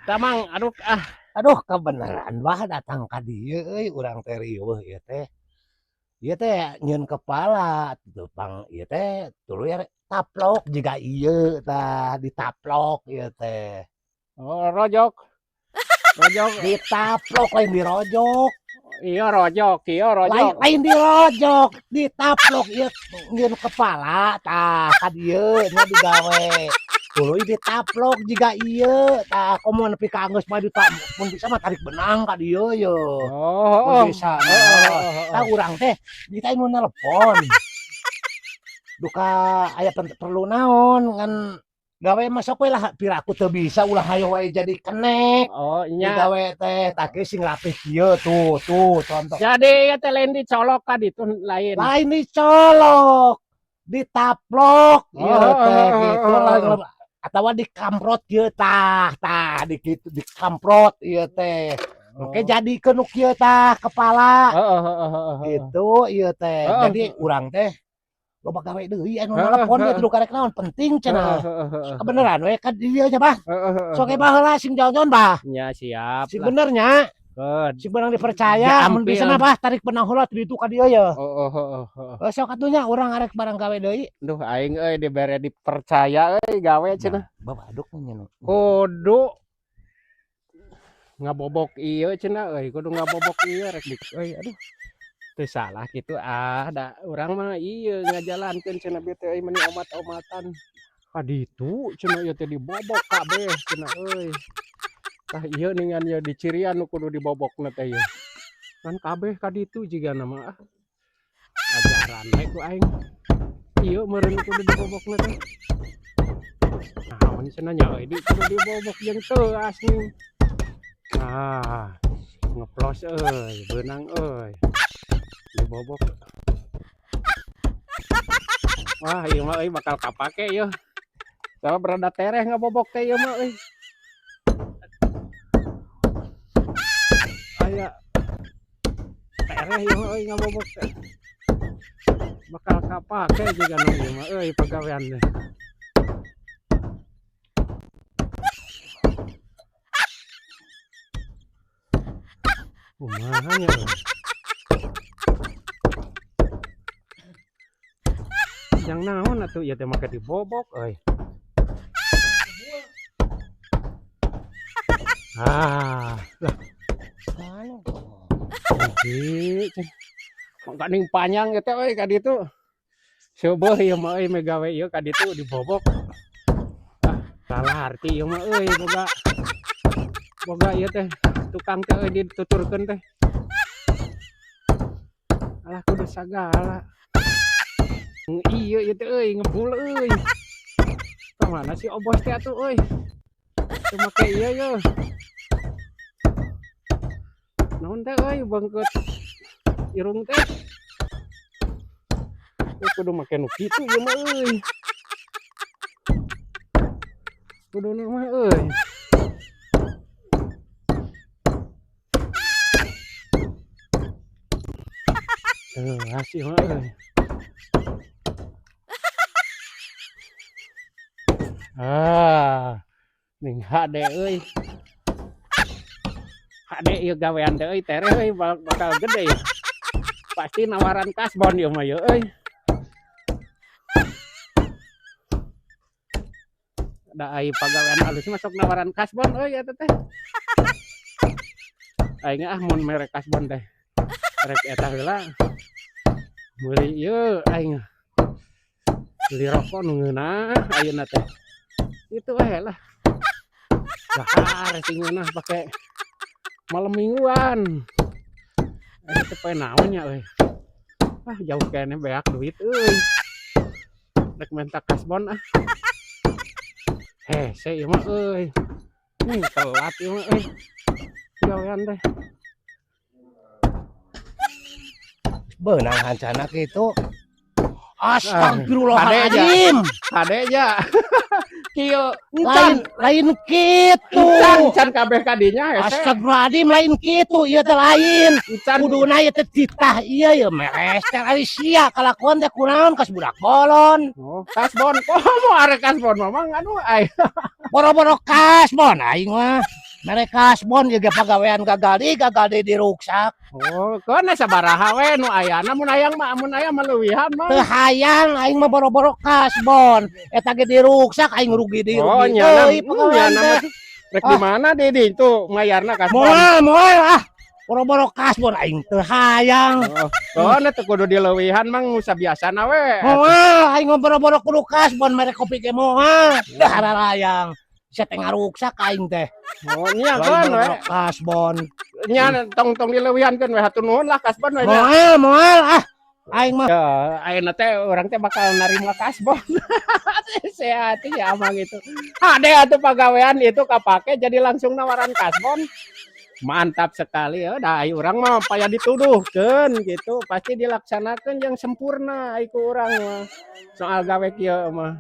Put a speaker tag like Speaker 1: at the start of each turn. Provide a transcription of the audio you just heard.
Speaker 1: Tamang, aduh ah.
Speaker 2: Aduh, kebenaran bah datang ka dieu euy, urang teh riweuh ieu teh. Ieu teh nyieun kepala tuh pang ieu teh tuluy taplok jiga ieu tah, ditaplok ieu teh.
Speaker 1: Oh, rojok. Rojok.
Speaker 2: Ditaplok lain dirojok.
Speaker 1: Iya rojok, iya rojok.
Speaker 2: Lain dirojok, ditaplok ieu nyieun kepala tah ka dieu nya digawe. Tuluy ditaplok jiga ieu tah, komo nepi ka anggeus mah duta mun bisa mah tarik benang ka dieu ye.
Speaker 1: Oh,
Speaker 2: mun bisa. Tah urang teh kita nu nelepon. Duka aya perlu naon ngan gawe mah sok we lah, piraku teu bisa ulah hayo wae jadi kenek.
Speaker 1: Oh, nya.
Speaker 2: Digawe teh tah kieu sing rapih kieu tuh, tuh contoh.
Speaker 1: Jadi ieu teh lain dicolok ka ditu lain.
Speaker 2: Lain dicolok, ditaplok ieu teh gitu lah. Atawa dikamprot kieu tah, tah di kitu dikamprot ieu teh. Oke, jadi nu kieu tah kepala. Gitu ieu teh. Jadi urang teh loba gawe deui anu nelepon teh kudu karek naon penting cenah. Kebeneran we ka dieu nya bah. Sok ge baheula sing jaon-jaon bah.
Speaker 1: Nya siap.
Speaker 2: Sing bener nya. Sing bener dipercaya mun bisa mah bah tarik benang heula ti ditu ka dieu ye.
Speaker 1: Heeh.
Speaker 2: Sok atuh nya urang arek barang gawe deui.
Speaker 1: Duh aing euy dibere dipercaya euy gawe cenah.
Speaker 2: Bawa aduk nya nu.
Speaker 1: Kudu ngabobok ieu cenah euy, kudu ngabobok ieu rek di euy aduh. Teu salah kitu ah, da urang mah ieu ngajalankeun cenah bieu teh euy meuni omat-omatan. Ka ditu cenah ieu teh dibobok kabeh cenah euy. Tah ieu ningan ieu dicirian nu kudu dibobokna teh ieu. Kan kabeh ka ditu jigana mah ah. Ajaran we ku aing. Ieu meureun kudu dibobokna teh. Naon cenah nya euy kudu dibobok jeung teuas nih. Ah, ngeplos euy, beunang euy. Dibobok. Wah, ieu mah euy bakal kapake ieu. Sabab rada tereh ngabobok teh ieu mah euy. Aya tereh ieu mah euy ngabobok teh. Bakal kapake juga nu ieu mah euy pagawean teh. Kumaha nya euy. Yang naon atuh ieu teh make dibobok euy. Ah, lah. Hiji cenah. Mangkaning panjang ieu teh euy ka ditu. Seubeuh ieu mah euy megawe ieu ka ditu dibobok. Ah, salah arti ieu mah euy boga. Boga ieu teh tukang teh euy dituturkeun teh. Alah kudu sagala. Iya ieu teh euy ngebul euy. Ka mana si obos teh atuh euy? Teu make ieu ye. Naon teh euy bangkeut irung teh. Kudu make nu kitu ieu mah euy. Kudu nu mah euy. Teuas ieu mah euy. Ah, ning hade euy. Hade ieu gawean teh euy tereh euy bakal gede ieu. Pasti nawaran kasbon ieu mah ieu euy. Da ai pagawean alus mah sok nawaran kasbon euy eta teh. Aing ah mun mere kasbon teh. Rek eta heula. Meuli ieu aing. Beli rokok nu ngeunah ayeuna teh. Itu we lah. Dahar sing ngeunah pake malam mingguan. Eta teh poe naon nya euy. Ah jauh keneh beak duit euy. Rek menta kasbon ah. Hese ieu mah euy. Nih telat ieu mah euy. Gawean teh.
Speaker 2: Beunang hancana kitu. Astagfirullahaladzim.
Speaker 1: Hade aja. kieu.
Speaker 2: Lain
Speaker 1: Encan,
Speaker 2: lain kitu.
Speaker 1: Encan, encan kabeh kadinya hese.
Speaker 2: Astagfirullahaladzim, lain kitu, ieu teh lain.
Speaker 1: Encan.
Speaker 2: Kuduna ieu teh titah ieu ya meres teh ari sia kalakuan teh kunaon kas budak bolon.
Speaker 1: Oh, kasbon. Komo arek kasbon mah, Mang, anu ai.
Speaker 2: Boro-boro kasbon aing mah. Mere kasbon ieu ge pagawean gagal deui, gagal deui diruksak.
Speaker 1: Oh, keuna sabaraha we nu ayana, mun hayang mah, mun aya meleuwihan mah.
Speaker 2: Teu hayang aing mah boro-boro kasbon. Eta ge diruksak, aing rugi deui,
Speaker 1: Oh,
Speaker 2: rugi
Speaker 1: nyana,
Speaker 2: deui pagawean
Speaker 1: nyana
Speaker 2: teh.
Speaker 1: mah. Rek di mana di itu mayarna kasbon?
Speaker 2: Moal, moal ah. Boro-boro kasbon aing teu hayang.
Speaker 1: Oh, keuna teu kudu dileuwihan, Mang, nu sabiasana we.
Speaker 2: Moal aing mah boro-boro kudu kasbon, mere kopi ge moal. Teu hararayang. Sia teh ngaruksak aing teh.
Speaker 1: Oh, nya
Speaker 2: Lain
Speaker 1: keun we.
Speaker 2: Boro-boro kasbon.
Speaker 1: Nya tong tong dileuwihankeun we, hatur nuhun lah kasbon we nya.
Speaker 2: Moal, moal ah. Aing mah
Speaker 1: Ya, ayeuna teh urang teh bakal narima kasbon. Sehat ya amang itu. Ade atuh pagawean itu kapake jadi langsung nawaran kasbon. Mantap sekali ya. Dah ai urang mah paya dituduhkeun gitu, pasti dilaksanakeun yang sempurna ai ku urang mah. Soal gawe kieu mah.